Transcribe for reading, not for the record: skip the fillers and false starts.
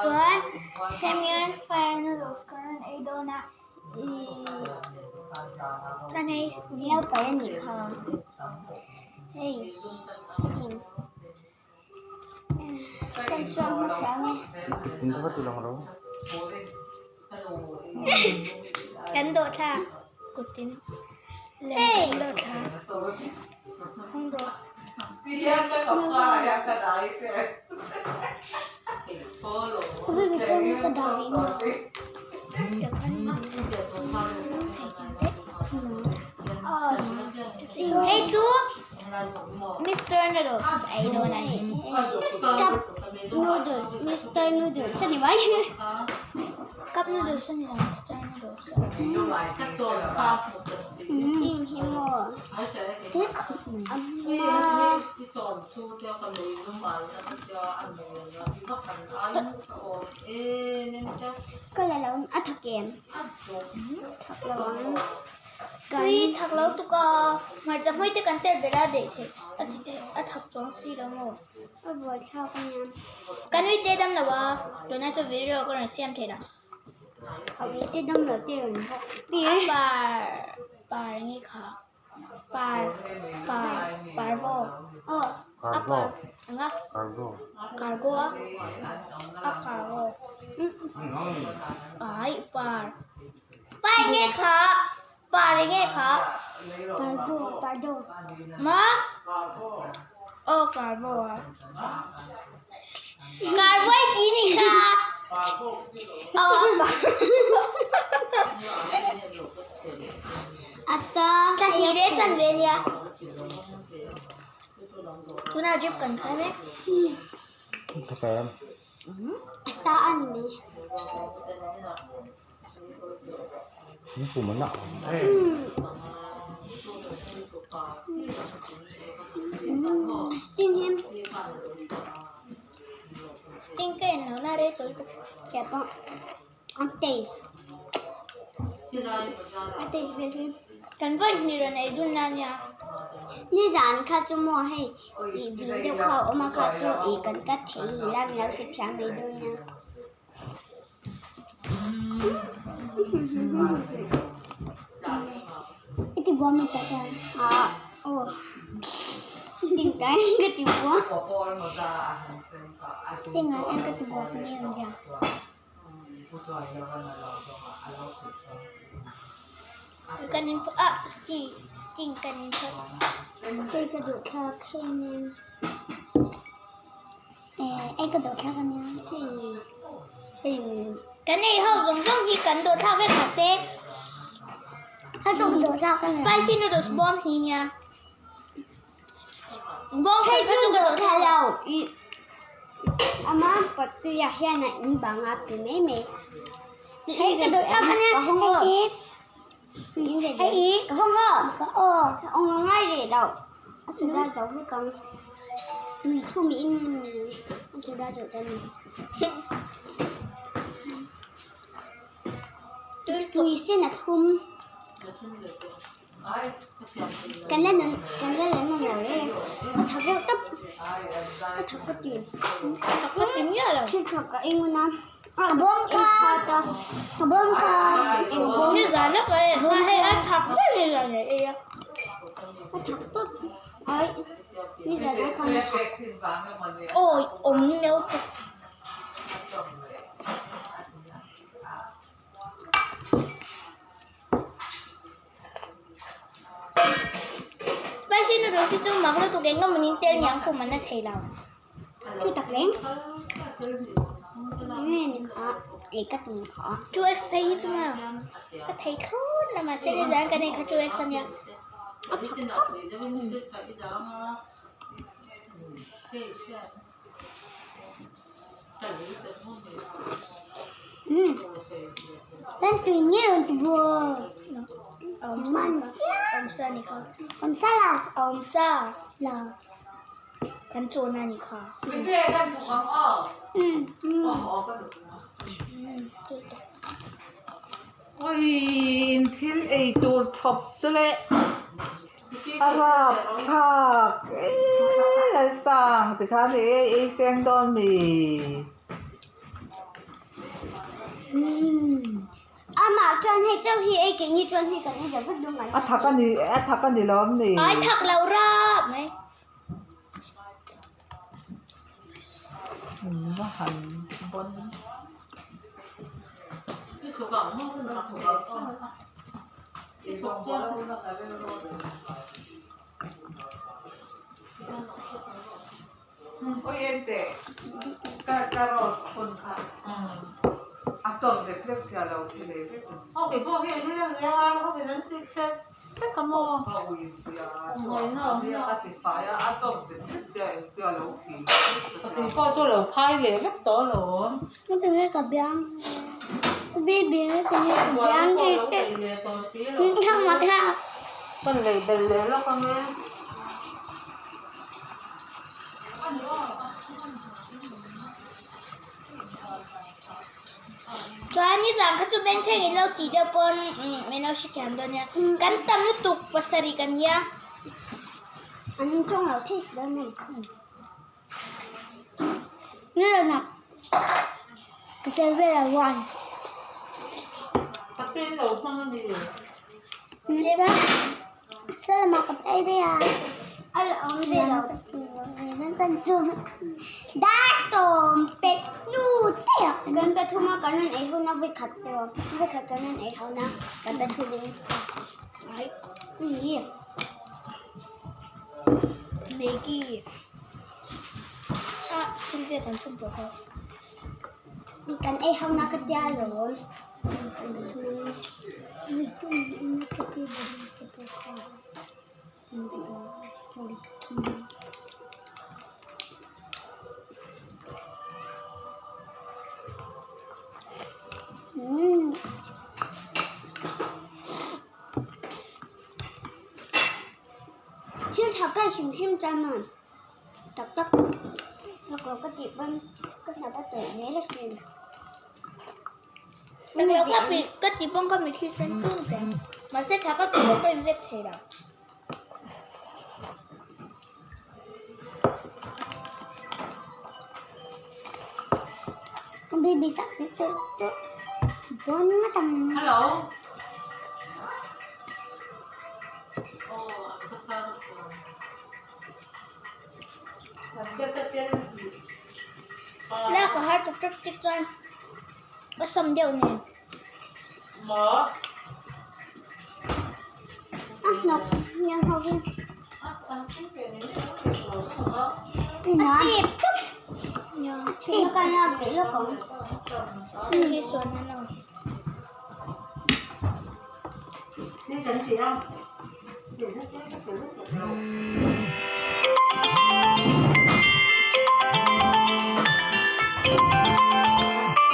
chuan Samyang fire noodles ka rawn ei dawn a chuan hei steam pai a nih kha hei steam kan suak hmasa ang e. Kan dawh thla kutin lem kan dawh thla hawng rawh. Hei chu Mister Noodles a ei dawn a ni. Cup noodles Mister Noodles a ni mai. Cup noodles a ni lo Mister Noodles a ni. Steam hi maw amma ka la lo a thak em thak lo ang. Tui thak lo tuk a, hmarcha hmui te kan tel belh a daih theih a ti theih a thak chuang si lo maw? A buai thlak a nia. Ka nui te dam lo a, tunah chuan video ka rawn siam theih lo. Ka ui te dam lo te rawn bawk tir. A par par nge kha par par parvo aw a par eng a cargo a a cargo ai par. Pa enge kha par enge kha Pardo pardo ma aw carbo a carbo i ti ni kha aw a par asa thla hi ve chan ve nia tuna drip kan khai mek asa a ni mai. Sting ka en lo na rei tawlh tawh Keh pawh a taste a taste vel hi kan vawi hnih rawn ei dun na nia. Nizan kha chu maw hei ih vin deuh kha a awm a kha chu ih kan cut thei ni la min lo hrethiam mai dawn nia. I ti buam tak a ah aw sting kai ka ti buam sting ah hian ka ti buam ni ang zia. Kan in ah sting sting kan in phawt. Hei ka duh thlak hei nen. Eh ka dawh thlak ania hei hei Kan ei ho zawng zawng hi kan dawh thlak vek mahse Hei pawh ka dawh thlak ania Spicy noodles bawm hi nia Bawm Hei chu ka dawh thlak lo ih ama patuiah hian a in bang a pe mai mai Hei ka dawh thlak ania hei hi hei Ka hawng aw aw ka ngai rih lo a suda zo vek ang mi thu mi in a suda zo ta ni tui sen a thlum kan la nun kan la la nun lo reng a thak deuh tawp a thak ka ti a thak ka ti miah lo thil thak ka eng a a bawm kha a bawm kha eng bawm ni zan lawk e kha hei a thak ber ni zan leh ei a a thak tawp ai ni zan ai khan a thak awi awm deuh tawp. Spicy noodles hi chu mak lutuk eng emaw nin tel niang khum an la thei lo. Chu tak reng nge ni kha ei ka tum kha. 2x phei hi chu maw ka thei thlawt lo mahse nizan kan ei kha 2x ania. A thak tawp. Umm kan tui nge rawn ti buai Awmsa awmsa ni kha awmsa la awmsa la kan chawhna ni kha umm Oi in thil ei tur chhawp chu le. A rap thlak eee a sang tikhan ei ei seng dawn mi. chauh hi ei keini chuan hei kan ei zo vek dawn ngai. A thak a ni a thak a ni lo am ni. Ai thak lo rap mai. Va han bon. Oi ente ka ka rose phun kha a chawt vek vek sia lo thi leh vek ang. Aw kei pawh hi eng reng reng a ho in an ti chhe vek a maw. Ka ui sia a ti fai a a chawt vek vek sia engtia lo thi Ka tui pawh chu lo phai leh vek tawh alawm. Ka biang baby ka biang Pawh lo ei leh tawh si lo. Kan lei belh leh lawk ang e. Chuan nizan kha chu bengchheng in lo tih deuh pawn min lo hrethiam dawn nia. Kan tam lutuk pasarih kan nia. An tawng lo thei si dawn mai. Nizanah ka tel vel a one. Ka pen lo hmang a ni. Salama ka phei daih a. A la awm ve lo. Dar sawm pek nu daih a. Kan pathum a kan rawn ei ho na vawikhat pawh vawikhat kan rawn ei ho na kan pathum in. Ai. Ni. Maggie. Ah, thil ve kan chhun tawh kha. Kan ei ho na ka tia alawm. Thil tha ka hrim hrim chuan maw tak tak tak lo ka tih pawn ka hnap a tawih zel asin. Tak lo ka pi ka tih pawn ka mitthli sen tung teh mahse tha ka tih pawn ka inzep thei lo. Baby tak chu bon ngawt ang. Hello. Lak a har tuk tuk tik chuan a sam deuh nen. A hnawk hmel ho hi. A chip. Chip ka lak ve lawk ang. Khi suan a no.